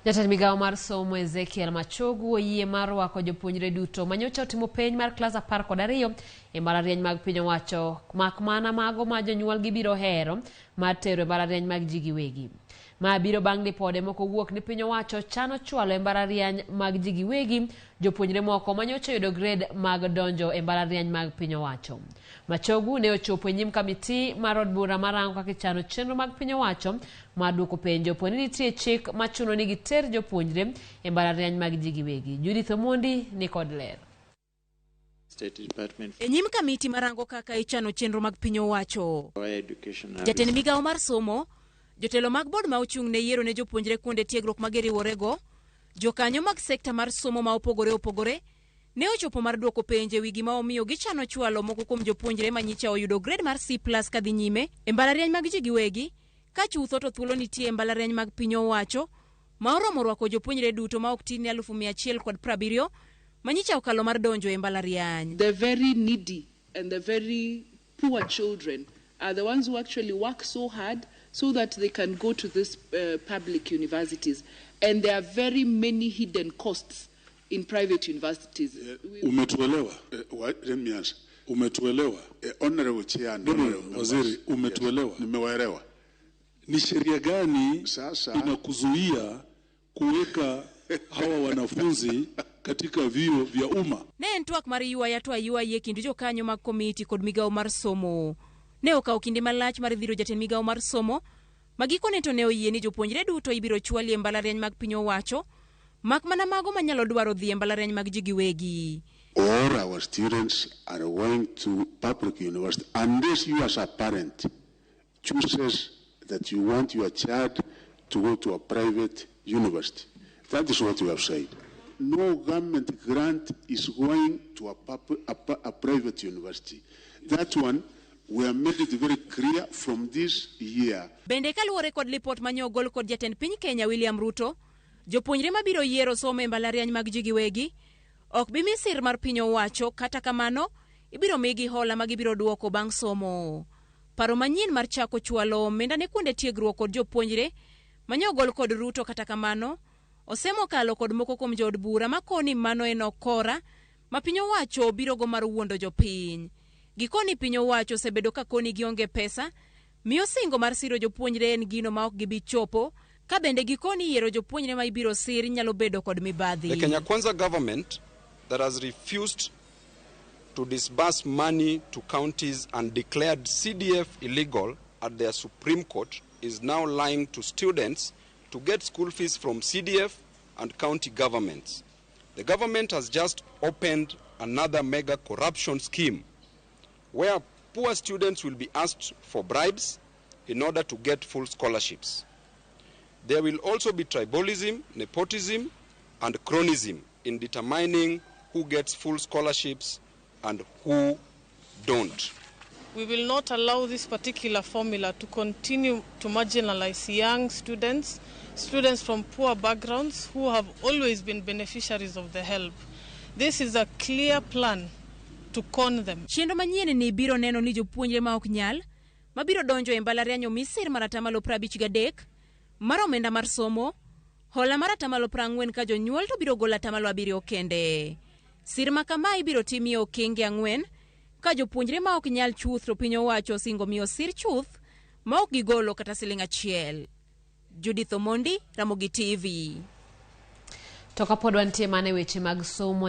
Jatend migawo mar somo Ezekiel Machogu oyie mar rwako jopuonjre duto manyocha otimo penj mar klas 12 e mbalariany mag piny owacho, mak mana mago ma jonyuolgi biro hero mar tero e mbalariany mag ji giwegi. Ma biro bang' lipode moko wuok ni piny owacho chano chwalo e mbalariany mag ji giwegi jopuonjre moko manyocha oyudo grade mag donjo e mbalariany mag piny owacho. Machogu ne ochopo e nyim kamiti mar od bura marango kaka ichano chenro mag piny owacho mar duoko penjo po ni nitie chik machuno ni giter jopuonjre e mbalariany mag ji giwegi. Judith Omondi ni kod ler. State Department E nyim kamiti marango kaka ichano chenro mag piny owacho. for Education. Jatend migawo mar somo, jotelo mag bod ma ochung' ne yiero ne jopuonjre kuonde tiegruok ma giriworego, jokanyo mag sekta mar somo ma opogore opogore, ne ochopo mar duoko penjo e wi gima omiyo gichano chwalo moko kuom jopuonjre ma nyicha oyudo grade mar C+ kadhi nyime e mbalariany mag ji giwegi, ka chutho to thuolo nitie e mbalariany mag piny owacho ma oromo rwako jopuonjre duto ma ok tin ne 170,000 ma nyicha okalo mar donjo e mbalariany. The very needy and the very poor children are the ones who actually work so hard so that they can go to these public universities. And there are very many hidden costs in private universities. Umetuelewa? Let me answer. Umetuelewa? Honorable Chair and No, no, honorable members. Waziri, umetuelewa? Yes, nimewaelewa. Ni sheria gani Sasa- inakuzuia kuweka hawa wanafunzi katika vyuo vya umma? Ne en twak mar ywaya to aywayi e kind jokanyo mag komiti kod migawo mar somo. Ne okawo kinde malach mar dhiro jatend migawo mar somo, ma gikone to ne oyie ni jopuonjre duto ibiro chwali e mbalariany mag piny owacho, mak mana mago manyalo dwaro dhi e mbalariany mag ji giwegi. All our students are going to public university unless you as a parent chooses that you want your child to go to a private university. That is what we have said. No government grant is going to a private university. That one, we have made it very clear from this year. Bende kaluwore kod lipot mane ogol kod jatend piny Kenya William Ruto, jopuonjre mabiro yiero somo e mbalariany mag ji giwegi ok bi mi sir mar piny owacho, kata kamano ibiro migi hola ma gibiro duoko bang' somo. Paro manyien mar chako chwalo omenda ne kuonde tiegruok kod jopuonjre mane ogol kod Ruto, kata kamano osemo kalo kod moko kuom jood bura makoni mano en okora ma piny owacho biro go mar wuondo jopiny. Gikoni piny owacho osebedo ka koni gionge pesa, miyo singo mar siro jopuonjre en gino ma ok gibi chopo, ka bende gikoni yiero jopuonjre ma ibiro sir nyalo bedo kod mibadhi. The Kenya Kwanza government that has refused to disburse money to counties and declared CDF illegal at their Supreme Court is now lying to students to get school fees from CDF and county governments. The government has just opened another mega corruption scheme where poor students will be asked for bribes in order to get full scholarships. There will also be tribalism, nepotism, and cronyism in determining who gets full scholarships and who don't. We will not allow this particular formula to continue to marginalize young students, students from poor backgrounds who have always been beneficiaries of the help. This is a clear plan to con them. Chenro manyien ni biro neno ni jopuonjre ma ok nyal mabiro donjo e mbalariany omi sir mar 53% mar omenda mar somo, hola mar 40% ka jonyuol to biro golo 7% kende. Sir ma kama ibiro timie okenge 4 ka jopuonjre ma ok nyal chuth to piny owacho osingo miyo sir chuth ma ok gigolo kata siling 1. Judith Omondi, Ramogi TV. To kapod wantie mana e weche mag somo.